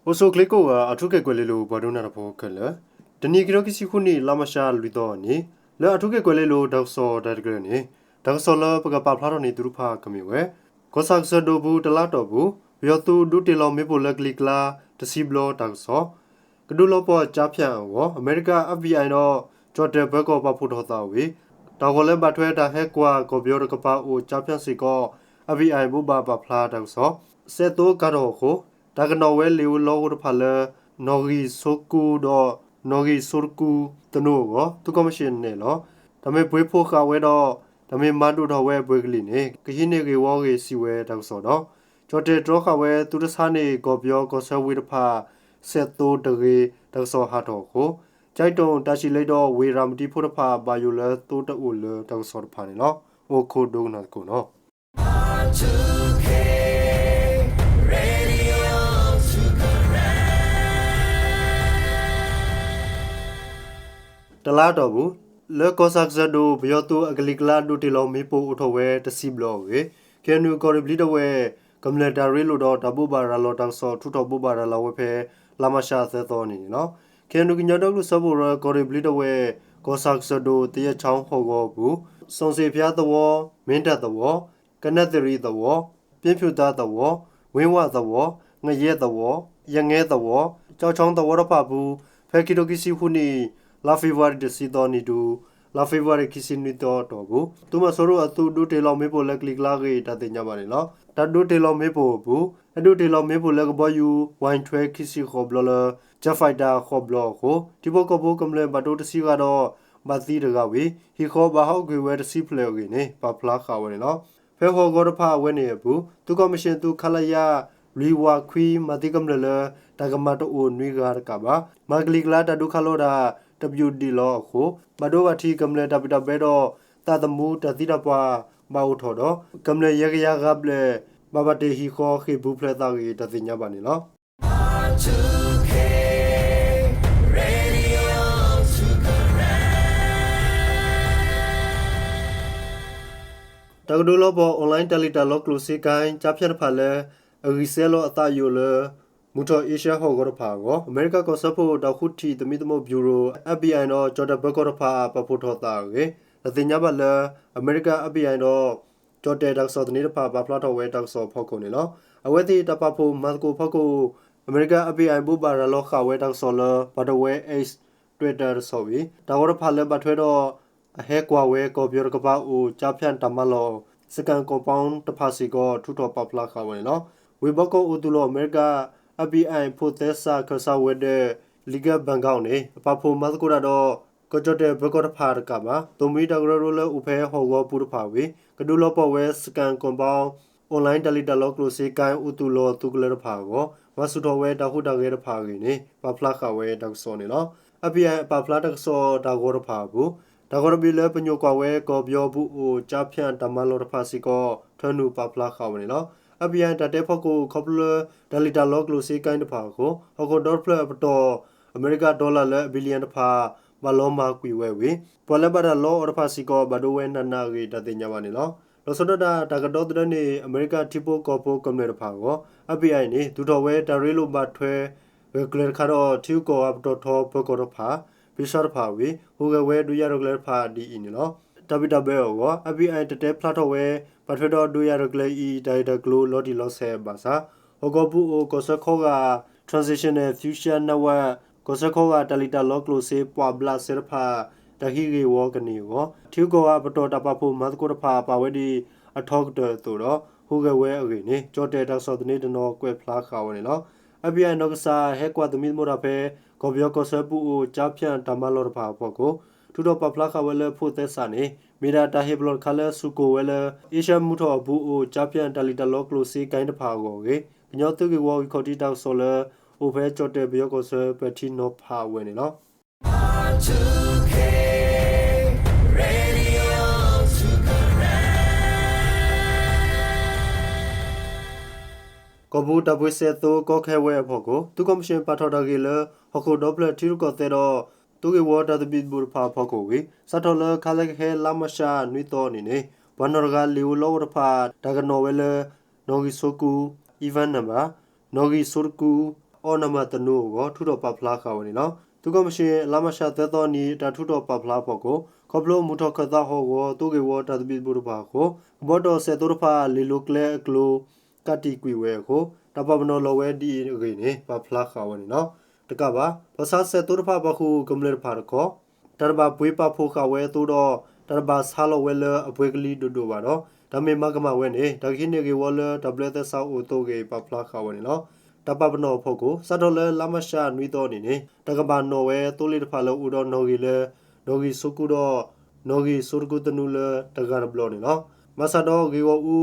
အိၣ်ဆူၣ်ချ့ကိးဂၤ အၣ်ထူခ့ၣ်ကွဲၤလ့လိၤ ပှၤဒိကနၣ်တၢ်ဖိခဲလၢာ်, တနံၤခံကထိခံဆံဃုနံၣ် လါမၤရှးလွံၢ်သီအနံၤ, လၢအၣ်ထူခ့ၣ်ကွဲၤလ့လိၤ တၢ်ကစီၣ်တၢ်တကလုာ်န့ၣ်, တၢ်ကစီၣ်လၢပကပာ်ဖျါထီၣ်န့ၢ်သုတဖၣ်ကမ့ၢ်ဝဲ, ကီၢ်ဆၣ်ကစၢၢ်ဒိၣ်ပူၤ တလါအတီၢ်ပူၤ ပယီၤသုးဒုးတ့ၢ်လီၤမ့ၣ်ပိၢ်လၢကလံၤကျါ တဆံဘျီတၢ်ကစီၣ် ကဒုးလီၤပှီၢ်ကၠါဖၠၣ်အဂီၢ် အမဲရကၤ FBI ဒီး ကၠီၣ်တဲၣ်ပၢၤကီၢ်ပာ်ဖှိၣ်ထီၣ်သးဝံၤ, တၢ်ဂီၤလၢဘၣ်ထွဲတၢ်ဟဲကွၢ်ကီၢ်ပယီၤတကပၤအိၣ်ကၠါဖၠၣ်စ့ၢ်ကီး FBI ဘိးဘၣ်ပာ်ဖျါတၢ်ကစီၣ်, စဲးသိကၤထီၣ်အဃိ တၢ်ကနီၣ်ဝဲလ့ၣ်ဧိၤလီဧိၤတဖၣ်လၢ နီၣ်ဂံၢ်ဆိကူဒီး နီၣ်ဂံၢ်ဆိတကူသနူအဂီၢ် သုးကီၢ်မ့ၢ်ၡ့ၣ်နဲၣ်လီၤ. တၢ်မ့ၢ်ပှ့ၤဖှိၣ်ဃာ်ဝဲဒီး တၢ်မ့ၢ်မၤဒိၣ်ထီၣ်ဝဲအပှဲၤကလံၤန့ၣ် ကဟံးန့ၢ်ဂ့ၢ်ဝီအဂ့ၢ်စံးဝဲတၢ်ကစီၣ်ဒီး ကၠီၣ်တဲၣ်တြီဃာ်ဝဲသုတဆါန့ၢ်ကီၢ်ပယီၤကီၢ်ဆၢဝ့ၢ်တဖၣ် စဲးသိတဂ့ၤ တၢ်ကစီၣ်ဟးထီၣ်အဃိ ကၠဲးတိၣ် တၢ်ဆံၣ်လ့ဒီး ဝ့ၢ်ရၤမတံဖိတဖၣ် ဘၣ်ယိၣ်လၢသိတအိၣ်လၢတၢ်ကစီၣ်တဖၣ်န့ၣ်လီၤ. အိၣ်ခိးဒိကနၣ်သကိးနီၤ. တလါအတီၢ်ပူၤ လၢကီၢ်ဆၣ်ကစၢၢ်ဒိၣ် ပယီၤသုးအကလံၤကျါဒုးတ့ၢ်လီၤမ့ၣ်ပိၢ်အိၣ်ထီၣ်ဝဲ တဆံဘျီအဂ့ၢ် ခ့ၣ်အဲၣ်ယူၣ် ကီၢ်ရ့ၣ်ဘျံးထဝဲၣ် ကမျၢၢ်တၢ်ရ့လိာ်ဒီးတၢ်ဘိးဘၣ်ရၤလီၤတၢ်ကစီၣ် ထုးထီၣ်ဘိးဘၣ်ရၤလီၤဝဲဖဲ လါမၤရှးသၢသီန့ၣ်န့ၣ်လီၤ. ခ့ၣ်အဲၣ်ယူၣ် ကညီဒီကလုာ်စၢဖှိၣ်ကရၢ ကီၢ်ရ့ၣ်ဘျံးထဝဲၣ် ကီၢ်ဆၣ်ကစၢၢ်ဒိၣ် သယဲၣ်ခၠီဟီၣ်ကဝီၤအပူၤ စီၣ်စ့ၣ်ဖၠါသဝီ, မ့ၢ်တၢ်သဝီ, ကနၣ်သရံၣ်သဝီ, ပျ့ၤဖၠူၣ်သးသဝီ, ဝ့ဝၣ်သဝီ, ငယဲၢ်သဝီ, ယငဲသဝီ, ကၠီခၠီသဝီတဖၣ်အပူၤ ဖဲခံကထိခံဆံဃုနံၣ် လါဖ့ၤဘြူၤအါရံၤတဆံသီနံၤတုၤ လါဖ့ၤဘြူၤအါရံၤခံဆံနွံသီအတီၢ်ပူၤ သုးမီၤစိရိၤအသုးဒုးတ့ၢ်လီၤမ့ၣ်ပိၢ်လၢကလံၤကျါအဂ့ၢ် တၢ်သ့ၣ်ညါဘၣ်န့ၣ်လီၤ. တၢ်ဒုးတ့ၢ်လီၤမ့ၣ်ပိၢ်အပူၤ အဒုးတ့ၢ်လီၤမ့ၣ်ပိၢ်လၢကဘီယူၤ ဝဲၢ်ထွဲခံဆံဃိးဘျီလၢ Jet Fighter ဃိးဘျီအဃိ ထံဖိကီၢ်ဖိကမျၢၢ်ဘၣ်ဒိတဆံဂၤဒီး ဘၣ်သံတဂၤဝံၤ ဟံၣ်ဃီဘၣ်ဟးဂီၤကွံာ်ဝဲတဆံဖျၢၣ်အဂ့ၢ်န့ၣ် ပာ်ဖျါဃာ်ဝဲန့ၣ်လီၤ. ဖဲဟီၣ်ကဝီၤတဖၣ်အဝဲန့ၣ်အပူၤ သုးကီၢ်မ့ၢ်ၡ့ၣ်သုး ခလရ လွံၢ်ဝးခွံ မၤသံကမျၢၢ်လၢ တၢ်ကမၣ်တအိၣ်နွံဂၤတကးဘၣ် မၤကလံၤကျါတၢ်ဒုးခးလိတၢ် တပယူာ်ဒံးလီၤအဃိ ဘၣ်ဒိဘၣ်ထံးကမျၢၢ်တၢ်ဘံၣ်တၢ်ဘၢဒီး သးသမူတၢ်သံတၢ်ပှၢ်ဘၣ်အိၣ်ထီၣ်ဒီး ကမျၢၢ်ယဲၢ်ကယၤဂၤဘျဲၣ် ဘၣ်ဘၣ်တ့ၢ်ဟံၣ်ဃီဃ့ၢ်ပူၤဖျဲးသးအဂ့ၢ် တၢ်သ့ၣ်ညါဘၣ်န့ၣ်လီၤ. တၢ်ကဒုးလီၤပှီၢ် online တၢ်လံၣ်တၢ်လီကျိၣ်စ့ကါ ကၠါဖၠၣ်တဖၣ်လၢ အဂံၢ်စဲလီၤအသးယိာ်လၢ မုၢ်ထီၣ်အ့ရှၢၣ်ဟီၣ်ကဝီၤတဖၣ်အဂီၢ် အမဲရကၤကီၢ်စၢဖှိၣ်တၢ်ဃုထံၣ်သမံသမိး Bureau FBI ဒီးကၠီၣ်တဲၣ်ပၢၤကီၢ်တဖၣ် ပာ်ဖှိၣ်ထီၣ်သးအဂ့ၢ် တၢ်သ့ၣ်ညါဘၣ်လၢ အမဲရကၤ FBI ဒီး ကၠီၣ်တဲၣ်တၢ်ကစီၣ်သန့တဖၣ် ပာ်ဖျါထီၣ်ဝဲတၢ်ကစီၣ်အဖီခိၣ်န့ၣ်လီၤ. အဝဲသ့ၣ်တၢ်ပာ်ဖှိၣ်မၤသကိးအဖီခိၣ် အမဲရကၤ FBI ဘိးဘၣ်ရၤလီၤဃာ်ဝဲတၢ်ကစီၣ်လၢ ပှၤတဝၢ X Twitter တစီၣ်ဝံၤ တၢ်ဂီၤတဖၣ်လၢဘၣ်ထွဲဒီး အဟဲကွၢ်ဝဲကီၢ်ပယီၤတကပၤအိၣ်ကၠါဖၠၣ်တၢ်မၤလီၢ် စကၣ် compound တဖၣ်စ့ၢ်ကီး ထုးထီၣ်ပာ်ဖျါဃာ်ဝဲန့ၣ်လီၤ. ဝ့ၢ်ဘီကီၢ်အိၣ်သူၣ်လီၤအမဲရကၤ FBI ဖိးသဲစးခၢၣ်စးဝဲၤဒၢး Legal Background န့ၣ် အပာ်ဖှိၣ်မၤသကိးတၢ်ဒီး ကီၢ်ကၠီၣ်တဲၣ်ပၢၤကီၢ်တဖၣ်တကးဘၣ် သိၣ်မှံတၢ်ကရၢကရိလၢအိၣ်ဖဲဟီၣ်ကဝီၤပူၤတဖၣ်ဝံၤ ကဒုးလီၤပှီၢ်ဝဲ စကၣ် compound online တၢ်လံၣ်တၢ်လီကျိၣ်စ့ကါ အိၣ်သူၣ်လီၤသုးကလၢၤတဖၣ်အဂီၢ် မၤဆူၣ်ထီၣ်ဝဲတၢ်ဟူးတၢ်ဂဲၤတဖၣ်အဂ့ၢ်န့ၣ် ပာ်ဖျါဃာ်ဝဲတၢ်ကစီၣ်န့ၣ်လီၤ. FBI အပာ်ဖျါတၢ်ကစီၣ်တၢ်ဂီၤတဖၣ်အပူၤ တၢ်ဂီၤတဘ့ၣ်လၢပညိၣ်ကွၢ်ဝဲကီၢ်ပယီၤပူၤအိၣ်ကၠါဖၠၣ်တၢ်မၤလီၢ်တဖၣ်စ့ၢ်ကီး ထၢနုာ်ပာ်ဖျါဃာ်ဝဲန့ၣ်လီၤ. FBI တၢ်တဲဖီခိၣ် ခီဖျိလၢ တၢ်လံၣ်တၢ်လီကျိၣ်စ့ကါတဖၣ်အဃိ ဟီၣ်ခိၣ်ဒီတဖျၢၣ်အပတီၢ် အမဲရကၤ dollar လၢအ billion တဖၣ် ဘၣ်လီၤမၢ်ကွံာ်ဝဲဝံၤ ပှၤလၢဘၣ်တၢ်လီအီၤတဖၣ်စ့ၢ်ကီး ဘၣ်ဒိဝဲနးနးအဂ့ၢ် တၢ်သ့ၣ်ညါဘၣ်န့ၣ်လီၤ. လီၤဆီဒၣ်တၢ် တၢ်ကဒီသဒၢန့ၢ် အမဲရကၤထံဖိကီၢ်ဖိကမျၢၢ်တဖၣ်အဂီၢ် FBI န့ၣ် သူၣ်ထီၣ်ဝဲတၢ်ရ့လိာ်ဘၣ်ထွဲ ဂၢၢ်ကျၢၤတခါဒီး ထံဂုၤကီၢ်ဂၤပတီၢ်ထီပၢၤကီၢ်တဖၣ် ဖံးဆါတဖၣ်ဝံၤ ဟူးဂဲၤဝဲဒုးယၤရဲၣ်ကျဲၤတဖၣ်ဒ်အံၤန့ၣ်လီၤ. တၢ်ဘံၣ်တၢ်ဘၢအဂီၢ် FBI တတဲဖျါထီၣ်ဝဲ ဘၣ်ထွဲဒီးဒုးယၤရဲၣ်ကျဲၤအံၤ တၢ်ဂ့ၢ်တၢ်ကျိၤလီၤတံၢ်လီၤဆဲးဘၣ်ဆၣ် ဟီၣ်ကဝီၤပူၤအိၣ်ကီၢ်စၢခီဂာ် Transitional Future Network ကီၢ်စၢခီဂာ်တၢ်လံၣ်တၢ်လီကျိၣ်စ့ပှာ်ဘျးစဲတဖၣ် တၢ်ဟံးဂ့ၢ်ဝီကန့ၢ်အဂီၢ် ထံဂုၤကီၢ်ဂၤအပတီၢ်တၢ်ပာ်ဖှိၣ်မၤသကိးတဖၣ် ပာ်ဝဲဒ်အထီကတၢၢ်အသိးဒီး ဟူးဂဲၤဝဲအဂ့ၢ်န့ၣ် ကၠီၣ်တဲၣ်တၢ်ကစီၣ်သန့တနီၤကွဲးဖျါဃာ်ဝဲန့ၣ်လီၤ. FBI နီၢ်ကစၢ်ဟဲကွၢ်သမံသမိးတၢ်ဖဲ ကီၢ်ပယီၤကီၢ်စၢပူၤအိၣ်ကၠါဖၠၣ်တၢ်မၤလီၢ်တဖၣ်အဖီခိၣ် ထုးထီၣ်ပာ်ဖျါဃာ်ဝဲလၢဖိးသဲစးန့ၣ် မ့ၢ်ဒၣ်တၢ်ဟ့ၣ်ပလီၢ်တခါလၢစူၢ်ကီၢ်ဝဲလၢ အ့ရှၢၣ်မုၢ်ထီၣ်အပူၤအိၣ်ကၠါဖၠၣ်တၢ်လံၣ်တၢ်လီကျိၣ်စ့ကါတဖၣ်အဂီၢ်အဂ့ၢ် ကညီသုးဂ့ၢ်ဝီဂံၢ်ခီၣ်ထံးတၢ်ကစီၣ်လၢ အိၣ်ဖဲကၠီၣ်တဲၣ်ပယီၤကီၢ်စၢ ပဲာ်ထံနီၤဖးဝဲန့ၣ်လီၤ. ကီၢ်ပူၤတၢ်ပှ့ၤစဲးသိကီခဲဝဲအဖီခိၣ် သုးကီၣ်မံၣ်ၡ့ၣ်ပာ်ထီၣ်တၢ်ဂ့ၢ်လၢ ဟီၣ်ခိၣ်ဒီဖျၢၣ်ထံရူၢ်ကီၢ်သဲးဒီး သုးဂ့ၢ်ဝီတၢ်သဘံၣ်သဘုၣ်တဖၣ်အဖီခိၣ်ဝံၤ စးထီၣ်လၢခါလၢကဟဲလါမၤရှးနွံသီအနံၤန့ၣ် ပှၤနီၢ်တဂၤလ့ၣ်ဧိၤလီဧိၤတဖၣ် တၢ်ကနီၣ်ဝဲလၢ နီၣ်ဂံၢ်ဆိကူ even number နီၣ်ဂံၢ်ဆိတကူ အီၣ်နမၤသနူအဂီၢ် ထုးထီၣ်ပာ်ဖျါဃာ်ဝဲန့ၣ်လီၤ. သုးကီၢ်မ့ၢ်ၡ့ၣ် လါမၢ်ၡး သၢသီနံၤ အတၢ်ထုးထီၣ်ပာ်ဖျါအဖီခိၣ် ခီဖျိမုၢ်ထီၣ်ခၢၣ်သးဟီၣ်ကဝီၤ သိဂ့ၢ်ဝီတၢ်သဘံၣ်သဘုၣ်တဖၣ်အဃိ ကဘီတီၢ်စဲးသိတဖၣ် လ့ၣ်လိၤကျဲအကျိၤ ကးတံာ်ကွံာ်ဝဲအဃိ တၢ်ပာ်ပနီၣ်လီၤဝဲဒ်အံၤအဂ့ၢ်န့ၣ် ပာ်ဖျါဃာ်ဝဲန့ၣ်လီၤ. တကးဘၣ် ဘၣ်ဆၣ်စဲးသိတဖၣ်ပာ်ဃုာ်ကမျၢၢ်တဖၣ်တခီ တၢ်တဘၣ်ပှ့ၤပာ်ဖှိၣ်ဃာ်ဝဲအသိဒီး တၢ်တဘၣ်ဆါလီၤဝဲလၢအပှဲၤကလံၤဒိၣ်ဒိၣ်ဘၣ်ဒီး တၢ်မ့ၢ်မၤကမၣ်ဝဲန့ၣ် တၢ်ကဟံးန့ၢ်ဂ့ၢ်ဝီလၢတၢ်ဘျၢသဲစးအိၣ်အသိးအဂ့ၢ် ပာ်ဖျါဃာ်ဝဲန့ၣ်လီၤ. တၢ်ပာ်ပနီၣ်အဖီခိၣ် စးထီၣ်လၢလါမၢ်ၡးနွံသီအနံၤန့ၣ် တၢ်ကဘၣ်နီၣ်ဝဲသိလ့ၣ်တဖၣ်လၢအိၣ်ဒီးနီၣ်ဂံၢ်လၢ နီၣ်ဂံၢ်စိကုဒီး နီၣ်ဂံၢ်စိတကူသနူလၢတဂၤတဘျီန့ၣ်လီၤ. ဘၣ်ဆၣ်ဒီးဂ့ၢ်ဂီၢ်အူ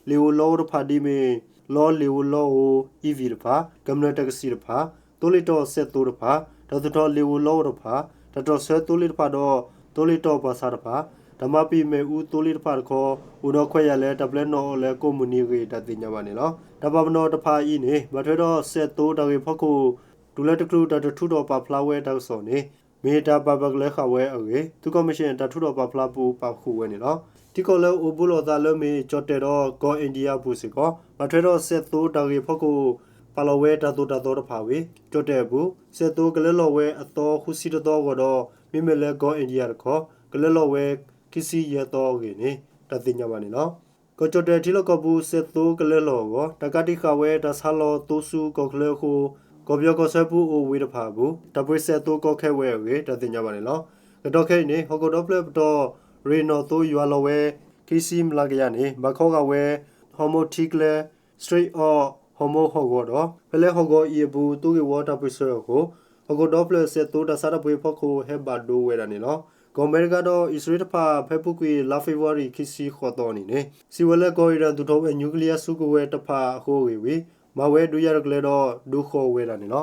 လ့ၣ်ဧိၤလီဧိၤတဖၣ်ဒ်မ့ၢ် လီလ့ၣ်ဧိၤလီဧိၤ EV တဖၣ်, ကမျၢၢ်တကဆံၣ်တဖၣ်, သိလ့ၣ်တီၢ်စဲးသိတဖၣ်, တၢ်သူၣ်ထီၣ်လ့ၣ်ဧိၤလီဧိၤတဖၣ်, တၢ်တြီၢ်ဆၢသိလ့ၣ်တဖၣ်ဒီး သိလ့ၣ်တီၢ်ပှၤဆါတဖၣ်, တၢ်မၤပံာ်မ့ၣ်အူသိလ့ၣ်တဖၣ်တခီ အိၣ်ဒီးခွဲးယာ်လၢတၢ်ပျဲနီၣ်အီၤလၢကိးမုၢ်နံၤအဂ့ၢ် တၢ်သ့ၣ်ညါဘၣ်န့ၣ်လီၤ. တၢ်ပာ်ပနီၣ်တဖၣ်အံၤန့ၣ် ဘၣ်ထွဲဒီးစဲးသိတၢ်ဂ့ၢ်ဖီခိၣ် တုၤလၢတချုးတၢ်တထုးထီၣ်ပာ်ဖျါဝဲတၢ်ကစီၣ်န့ၣ် မ့ၢ်တၢ်ပာ်ပကလဲဃာ်ဝဲအဂ့ၢ် သုးကီၢ်မ့ၢ်ၡ့ၣ် တၢ်ထုးထီၣ်ပာ်ဖျါပူၤပာ်ဃုာ်ဝဲန့ၣ်လီၤ. ထံကီၢ်လၢအိၣ်ဘူးလိာ်သးလၢမ့ၢ်ကၠီၣ်တဲၣ်ဒီးကီၢ်အ့ၣ်ဒံယါအပူၤစ့ၢ်ကီး ဘၣ်ထွဲဒီးစဲးသိတၢ်ဂ့ၢ်ဖီခိၣ် ပာ်လီၤဝဲတၢ်သိၣ်တၢ်သီတဖၣ်ဝံၤ ကၠီၣ်တဲၣ်အပူၤ စဲးသိကလၢလီၤဝဲအသီဃုဆံတသီအဂီၢ်ဒီး မ့မ့ၢ်လၢကီၢ်အ့ၣ်ဒံယါတခီ ကလၢလီၤဝဲခံဆံယဲၢ်သီအဂ့ၢ်န့ၣ် တၢ်သ့ၣ်ညါဘၣ်န့ၣ်လီၤ. ကီၢ်ကၠီၣ်တဲၣ်ထံလီၢ်ကီၢ်ပူၤ စဲးသိကလၢလီၤအဂီၢ် တၢ်ကးတံာ်ဃာ်ဝဲတၢ်ဆါလီၤသိဆူကီၢ်ချၢအဃိ ကီၢ်ပယီၤကီၢ်စၢဖှိၣ်အိၣ်ဝ့ၢ်တဖၣ်အပူၤ တၢ်ပှ့ၤစဲးသိကီခဲဝဲအဂ့ၢ် တၢ်သ့ၣ်ညါဘၣ်န့ၣ်လီၤ. ကတီၢ်ခဲအံၤန့ၣ် ဟီၣ်ခိၣ်ဒီဖျၢၣ်ပတီၢ် ရ့ၣ်နီၣ်သိယွၤလီၤဝဲ ခံဆံမျးကယၤန့ၣ် ဘၣ်ခီဂာ်ဝဲ ဟီၣ်မူၣ်ထံကျဲ Strait of Hormuz ဟီၣ်ကဝီၤဒီး ဖဲလၢဟီၣ်ကဝီၤအံၤအပူၤ သိဂ့ၢ်ဝီတၢ်ပၢၢ်ဆၢအဃိ ဟီၣ်ခိၣ်ဒီဖျၢၣ်စဲးသိတၢ်ဆါတၢ်ပှ့ၤအဖီခိၣ် ဟဲဘၣ်ဒိဝဲဒၣ်န့ၣ်လီၤ. ကီၢ်အမဲရကၤဒီးအံၣ်စရ့လးတဖၣ် ဖဲအပူၤကွံာ်လါဖ့ၤဘြူၤအါရံၤ ခံဆံဃိးသီအနံၤန့ၣ် စံးဝဲလၢကီၢ်အံၣ်ရၣ်သူၣ်ထီၣ်ဝဲ nuclear စုကဝဲၤတဖၣ်အဃိအဂ့ၢ်ဝံၤ မၤဝဲဒုးယၤတကလဲာ်ဒီး ဒုးဃီၤဝဲဒၣ်န့ၣ်လီၤ.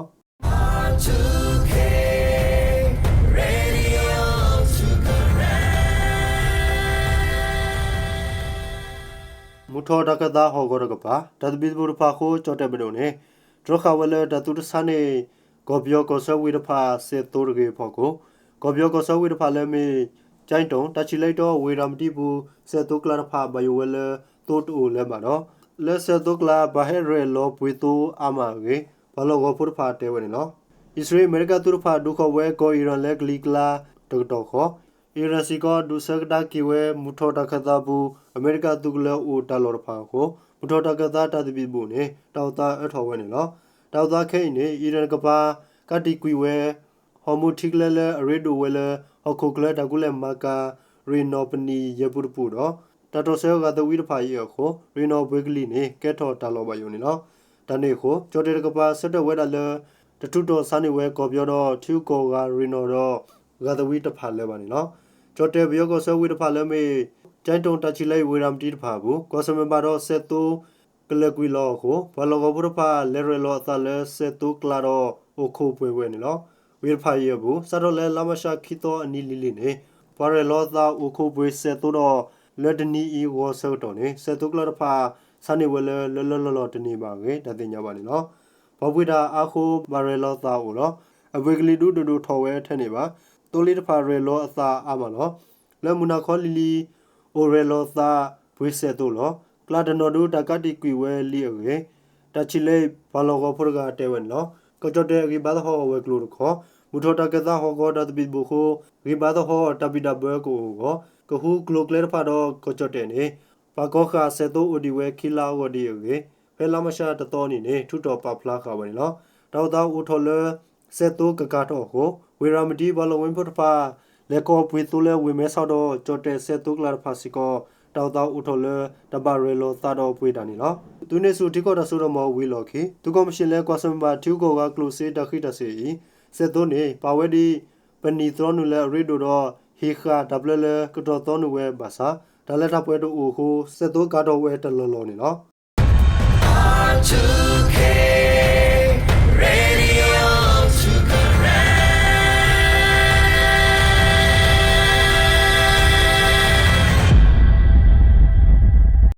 မုၢ်ထီၣ်တၢ်ခၢၣ်သးဟီၣ်ကဝီၤတကပၤ တၢ်သဘံၣ်သဘုၣ်တဖၣ်အဃိ ကၠီၣ်တဲၣ်ပဒိၣ်န့ၣ် တြီဃာ်ဝဲလၢတၢ်သူၣ်တဆါန့ၢ် ကီၢ်ပယီၤကီၢ်ဆၢဝ့ၢ်တဖၣ်စဲးသိတဂ့ၢ်အဖီခိၣ် ကီၢ်ပယီၤကီၢ်ဆၢဝ့ၢ်တဖၣ်လၢမ့ၢ် ကၠဲးတိၣ်, တၢ်ဆံၣ်လဲးဒီးဝ့ၢ်ရၤမတံအပူၤ စဲးသိကျါတဖၣ်ဘၣ်ယိၣ်ဝဲလၢသိတအိၣ်လၢၤဘၣ်ဒီး လၢစဲးသိကျါဘၣ်ဟဲရဲၣ်လီၤပှ့ၤသိအါမးအဂ့ၢ် ပှၤလီၢ်ကဝီၤဖိတဖၣ်တဲဝဲန့ၣ်လီၤ. အံၣ်စရ့လး အမဲရကၤသုးတဖၣ်ဒုးဃီၤဝဲကီၢ်အံၣ်ရၣ်လၢကလံၤကျါတကတီၢ်ဃီ အံၣ်ရၣ်စ့ၢ်ကီးဒုးဆၢကဒါက့ၤဝဲ မုၢ်ထီၣ်တၢ်ခၢၣ်သးအပူၤ အမဲရကၤသုးကလၢၤအိၣ်တၢ်လီၢ်တဖၣ်အဃိ မုၢ်ထီၣ်တၢ်ခၢၣ်သးတၢ်သဘံၣ်သဘုၣ်န့ၣ် တၢ်အိၣ်သးအၢထီၣ်ဝဲန့ၣ်လီၤ. တၢ်အိၣ်သးခဲအံၤန့ၣ် အံၣ်ရၣ်တကပၤ ကးတံာ်ကွံာ်ဝဲ ဟီၣ်မူၣ်ထံကျဲလၢအရ့ဒိၣ်ဝဲလၢ ဟီၣ်ခိၣ်ချၢတၢ်ကူၣ်လဲၤမၤကၤ ရ့ၣ်နီၣ်ပနံာ်ယဲၢ်ပူၤတပူၤဒီး တၢ်တြီၢ်ဆၢဂာ်သဝံတဖၣ်အံၤအဃိ ရ့ၣ်နီၣ်အပှ့ၤကလံၤန့ၣ် ကဲထီၣ်တၢ်လီၢ်ဘၣ်ယိၣ်န့ၣ်လီၤ. တၢ်န့ၣ်အဃိ ကၠီၣ်တဲၣ်တကပၤဆၢထၢၣ်ဝဲဒၣ်လၢ တထုးထီၣ်ဆါန့ၢ်ဝဲကီၢ်ပယီၤဒီး ထံဂုၤကီၢ်ဂၤရ့ၣ်နီၣ်ဒီး ဂာ်သဝံတဖၣ်လၢၤဘၣ်န့ၣ်လီၤ. ကၠီၣ်တဲၣ်ပယီၤကီၢ်ဆၢဝ့ၢ်တဖၣ်လၢမ့ၢ် ကၠဲးတိၣ်, တၢ်ဆံၣ်လဲး, ဝ့ၢ်ရၤမတံတဖၣ်အပူၤ ကွၢ်ဆၢၣ်မဲာ်ဘၣ်ဒီးစဲးသိ ကလဲၤကွံာ်လီၤအဃိ ပှၤလီၢ်ကဝီၤဖိတဖၣ် လဲၤရဲၣ်လီၤအသးလၢစဲးသိကျါဒီး အိၣ်ခိးပှဲၤဝဲန့ၣ်လီၤ. ဝ့ၢ်တဖၣ်အံၤအပူၤ စးထီၣ်လၢလါမၢ်ၡးခံသီအနံၤလံၤလံၤန့ၣ် ပှၤရဲၣ်လီၤအသးအိၣ်ခိးပှဲၤစဲးသိဒီး လၢတနံၤအံၤဂီၤဆၢကတီၢ်န့ၣ် စဲးသိကျါတဖၣ် ဆါန့ၢ်ဝဲလၢ လၢလၢလီၢ်လီၢ်တန့ၢ်ဘၣ်အဂ့ၢ် တၢ်သ့ၣ်ညါဘၣ်န့ၣ်လီၤ. ပှၤပှ့ၤတၢ်အါဃိ ဘၣ်ရဲၣ်လီၤသးအိၣ်လီၤ. အပှ့ၤကလံၤဒုးဒိၣ်ဒိၣ်ထီၣ်ဝဲထဲန့ၣ်ဘၣ်. သိလ့ၣ်တဖၣ်ရဲၣ်လီၤအသးအါမးလီၤ. လၢမုၢ်နၤခီလံၤလံၤ အိၣ်ရဲၣ်လီၤသးပှ့ၤစဲးသိလီၤ. ကျါတနီၤဒုးတၢ်ကးတံာ်ကွံာ်ဝဲလံအဂ့ၢ် တၢ်ဆံၣ်လဲးပှၤလီၢ်ကဝီၤဖိတဂၤတဲဝဲန့ၣ်လီၤ. ကီၢ်ကၠီၣ်တဲၣ်အဂံၢ်ဘါသဟီၣ်ဝဲၤကျိၤတခီ မုၢ်ထီၣ်တၢ်ခၢၣ်သးဟီၣ်ကဝီၤတၢ်သဘံၣ်သဘုၣ်အဃိ ဂံၢ်ဘါသဟီၣ်တၢ်ဘံၣ်တၢ်ဘၢကအိၣ်အဂီၢ် ကဟူကျိၤကျဲတဖၣ်ဒီးကီၢ်ကၠီၣ်တဲၣ်န့ၣ် ပာ်ကီၤဃာ်စဲးသိအိၣ်ဒံးဝဲခံလါအဂီၢ်ဒံးအဂ့ၢ် ဖဲလါမၢ်ၡးတသီအနံၤန့ၣ် ထုးထီၣ်ပာ်ဖျါဃာ်ဝဲန့ၣ်လီၤ. တၢ်အိၣ်သးအိၣ်ထီၣ်လၢ စဲးသိကကၤထီၣ်အဃိ ဝ့ၢ်ရၤမတံပှၤလီၢ်ကဝီၤဖိတဖၣ် လဲၤခီပှ့ၤသိလၢဝ့ၢ်မဲဆီးဒီး ကၠီၣ်တဲၣ်စဲးသိကျါတဖၣ်စ့ၢ်ကီး တၢ်အိၣ်သးအိၣ်ထီၣ်လၢ တၢ်ဘၣ်ရဲၣ်လီၤသးဒီးပှ့ၤတၢ်န့ၣ်လီၤ. သုးန့ၢ်ဆူၣ်ထံကီၢ်တၢ်စိတၢ်ကမီၤဝံၤအလီၢ်ခံ သုးကီၢ်မ့ၢ်ၡ့ၣ်လၢကွၢ်ဆၢၣ်မဲာ်ဘၣ်ထံဂုၤကီၢ်ဂၤကျိၣ်စ့တၢ်ဃံးတၢ်စ့ၤအံၤ စဲးသိန့ၣ် ပာ်ဝဲဒ် ပနံာ်သြီနုာ်လၢအရ့ဒိၣ်ဒီး ဟ့ၣ်ဃာ်တၢ်ပျဲလၢကတီၢ်သီနုာ်ဝဲဘၣ်ဆၣ် တၢ်လၢတၢ်ပှဲၤတအိၣ်အဃိ စဲးသိကၤထီၣ်ဝဲတလီၢ်လီၢ်န့ၣ်လီၤ.